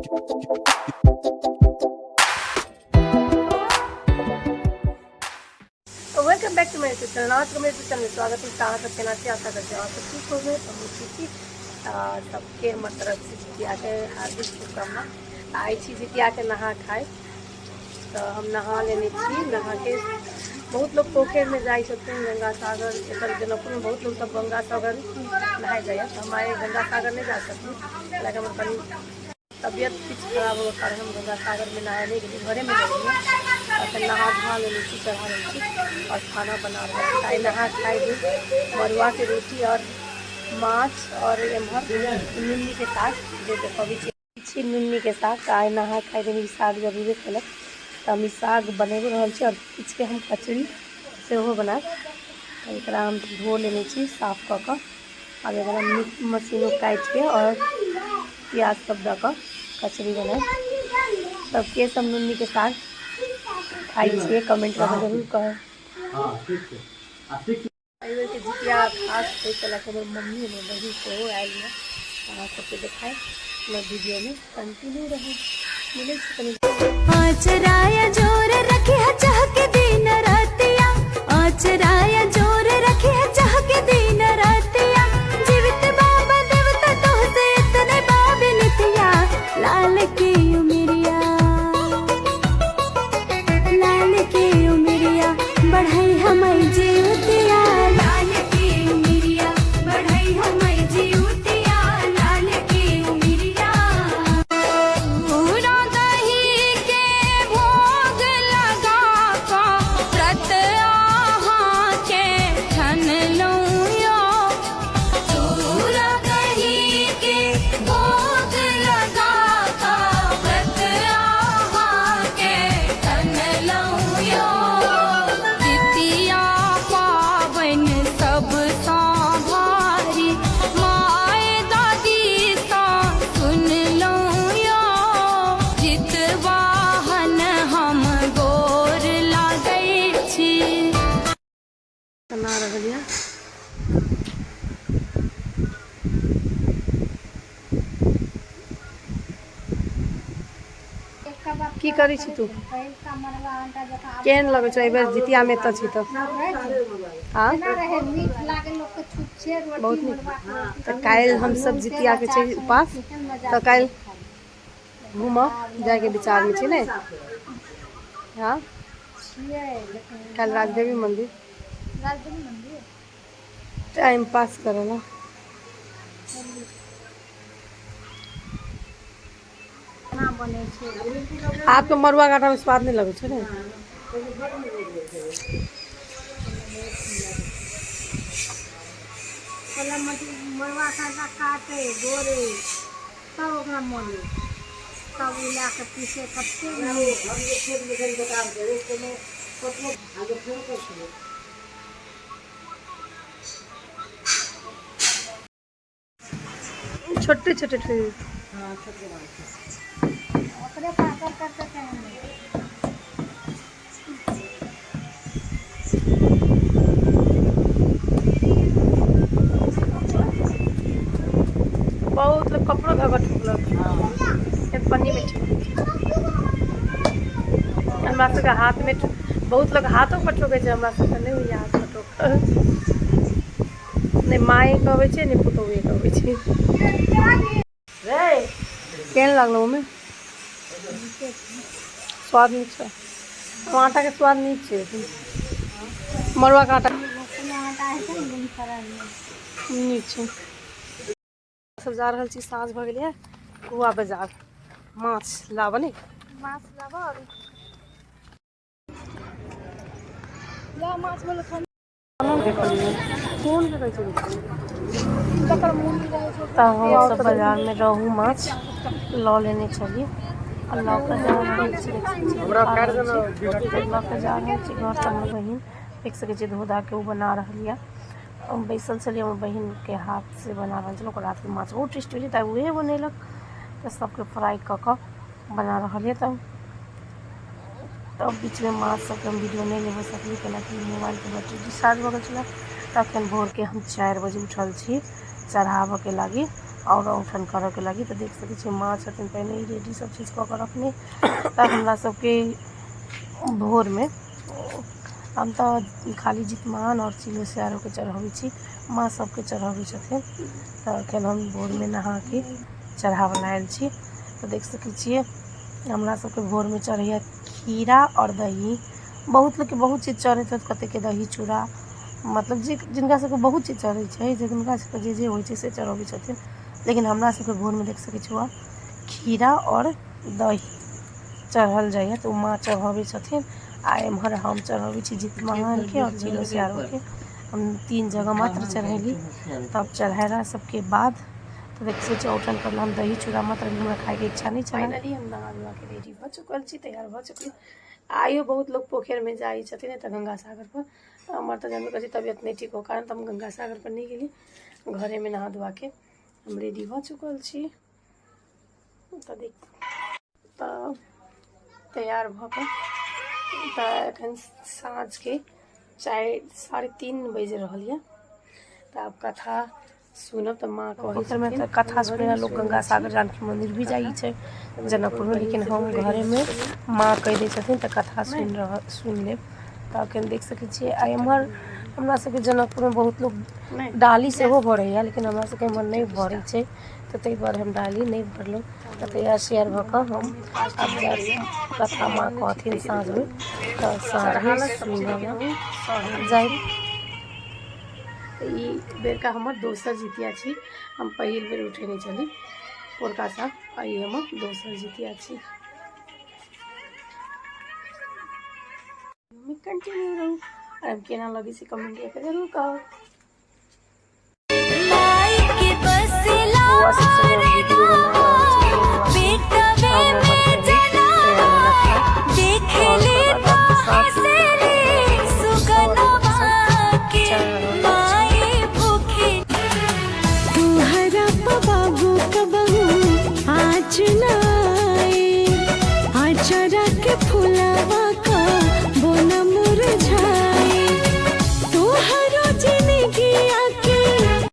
Welcome back to my YouTube channel. आज मेरे YouTube channel में स्वागत है। अहाँ सब केना छी? आशा करै छी अहाँ सब ठीक होबै। हमहूँ ठीक छी। सबके हमर तरफसँ जितियाके हार्दिक शुभकामना। आइ छी जितियाके नहा खाय, तऽ हम नहा लेने छी। नहाके बहुत लोग पोखरिमे जाइ छथिन, गंगा सागर। एतऽ जनकपुरमे बहुत लोग सब गंगा सागर नहाय जाइए, तऽ हम आइ गंगा सागर नहि जा सकली, कैलाकि हमर कनि तबियत किछु खराब होके कारण हम गंगा सागरमे नहाय नहि गेली, घरेमे गेलियै। आओर फेर नहा धोआ लेने छी, चढ़ा लेने छी आओर खाना बना रहल छी। आइ नहा खाय दिन मड़ुआके रोटी आओर माछ आओर एम्हर नुन्नीके साग जे देखबै छी। नुन्नीके साग तऽ आइ नहा खाय दिन ई साग जरूरे खेलक, तऽ हम ई साग बनेबो रहल छी आओर किछुके हम कचरी सेहो बनायब। तऽ एकरा हम धो लेने छी साफ कऽ कऽ। आब एकरा मशीनो काटिके आओर प्याज सब दऽ कऽ कचरी बनायब। तब के सब नुन्नीके साग खाइ छियै, कमेंट कऽ कऽ जरूर कहब। एहि बेरके जितिया खास छै, कैलाकि हमर मम्मी, हमर बहिन सेहो आयल यऽ। अहाँ सबके देखायब हमर वीडियोमे, कंटिन्यू रहू। मिलै छी कनि। आचराया जोर रखे है चाह के दिन रातिया, आचराया जोर रखे है चाह के दिन रातिया, जीवित बाबा देवता तो से इतने बाबे नितिया, लाल के उमरिया, लाल के उमरिया बढ़ई हमर जीवतिया, लाल के उमरिया बढ़ई हमर जीवतिया, लाल के उमरिया। पूरा दही के भोग लगा कऽ व्रत अहाँ के ठनलहुँ यौ, चूड़ा दही के भोग लगा कऽ व्रत अहाँ के ठनलहुँ यौ, जितिया पाबनि सबसँ भारी माय दादीसँ सुनलहुँ यौ, जितवाहन हम गोर लागै छी। बना रहल यऽ। की करै छी तू? केहन लगै छौ एहि बेर जितियामे एतऽ छी तऽ? हाँ, बहुत नीक। तऽ काल्हि हमसब जितियाके छै उपास, तऽ काल्हि घूमऽ जायके विचारमे छी ने? हाँ, काल्हि राजदेवी मंदिर टाइम पास करे ला। आपके मरुआ के आटा में स्वाद नहीं लगे छै ने? मरुआ के आटा काटे गोरे तब ओकरा मले, तब ओ लए कऽ पीसे, कतेक नीक। छोटे छोटे ठेरी। ओकरे पाकर करते टाइम। बहुत लोग कपड़ो धोकर ठोकलक, एक पन्नी में ठीक। हमरा सबके हाथमे बहुत लोग हाथो पर ठोकै छै, हमरा सबके नहि होइए हाथ पर ठोकल। नहि माए कहबै छै, नहि पुतोहुए कहबै छै। केहन लागलो ओहिमे? स्वाद नीक छै। आटाके स्वाद नीक छै, लेकिन मड़ुआके आटा नीक छै। सब जा रहल छी, साँझ भऽ गेलै, कुआ बाजार माछ लाबऽ ने। माछ लाबऽ या माछ बोलो। कोन के कहै छै? तऽ हमसब बाजारमे रहू माछ लऽ लेने छलियै आ लऽ कऽ जा रहल छी। लऽ कऽ जा रहल छी घर। तऽ हमर बहिन देख सकै छियै, धो धा के ओ बना रहल यऽ। हम बैसल छलियै, हमर बहिनके हाथसँ बना रहल छलै। ओकर हाथके माछ बहुत टेस्टी होइ छै, तऽ उएह बनेलक। तऽ सबके फ्राइ कऽ कऽ बना रहल यऽ। तऽ तब बीचमे माछ सबके हम वीडियो नहि लेबऽ सकली, कैलाकि मोबाइलके बैटरी डिस्चार्ज भऽ गेल छलै। तखन भोरके हम 4 बजे उठल छी चढ़ाबऽके लागी। आओर औठन करऽके लागी। तऽ देख सकै छियै माँ छथिन पहिने ही रेडी सब चीज कऽ कऽ रखने। तऽ हमरा सबके भोरमे हम तऽ खाली जितमान आओर चिलो सियारोके चढ़बै छी, माँ सबके चढ़बै छथिन। तऽ एखन हम भोरमे नहाके चढ़ाबऽ आयल छी। तऽ देख सकै छियै हमरा सबके भोरमे चढ़ैया खीरा आओर दही। बहुत लोकके बहुत चीज चढ़ैत होत, कतेकके दही चूड़ा, मतलब जे जिनका सबके बहुत चीज चढ़ै छै, जे जिनका सबके जे जे होइ छै से चढ़बै छथिन। लेकिन हमरा सबके भोरमे देख सकै छी खीरा आओर दही चढ़ल जाइए। तऽ ओ माँ चढ़बै छथिन आ एम्हर हम चढ़बै छी जितमहानके आओर चिलो सियारोके। हम 3 जगह मात्र चढ़ैली। तब चढ़ेला सबके बाद तऽ देख सकै छी औठन करला हम दही चूड़ा मात्र हमरा खाइके इच्छा नहि छलै। फाइनली हम नहा धोआ के रेडी भऽ चुकल छी, तैयार भऽ चुकल। आइयो बहुत लोग पोखरिमे जाइ छथिन तऽ गंगा सागर पर। हमर तऽ जानबे करै छी तबियत नहि ठीक हो कारण तऽ हम गंगा सागर पर नहि गेली, घरेमे नहा धोआ के हम रेडी भऽ चुकल छी। तऽ देख तऽ तैयार भऽ कऽ तऽ एखन साँझके 4:30 बाजि रहल यऽ। तऽ आब कथा सुनब। तऽ माँ कहै छथिन तऽ कथा सुनै ला लोग गंगा सागर जानकी मंदिर भी जाइ छै जनकपुरमे, लेकिन हम घरेमे माँ कहि दै छथिन तऽ कथा सुनि लेब। तऽ एखन देख सकै छियै आ एम्हर हमरा सबके जनकपुरमे बहुत लोग डाली सेहो भरैया, लेकिन हमरा सबके एम्हर नहि भरै छै, तऽ ताहि दुआरे हम डाली नहि भरलहुँ। तऽ तैयार श्यार भऽ कऽ हम आब जायब, कथा माँ कहथिन साँझमे तऽ साँझमे सुनब जायब। ई बेरका हमर दोसर जितिया छी, हम पहिल बेर उठेने छली पोरका साल, आ ई हमर दोसर जितिया छी। कंटिन्यू रहू और हम केना लगै छै कमेंट कऽ जरूर कहब।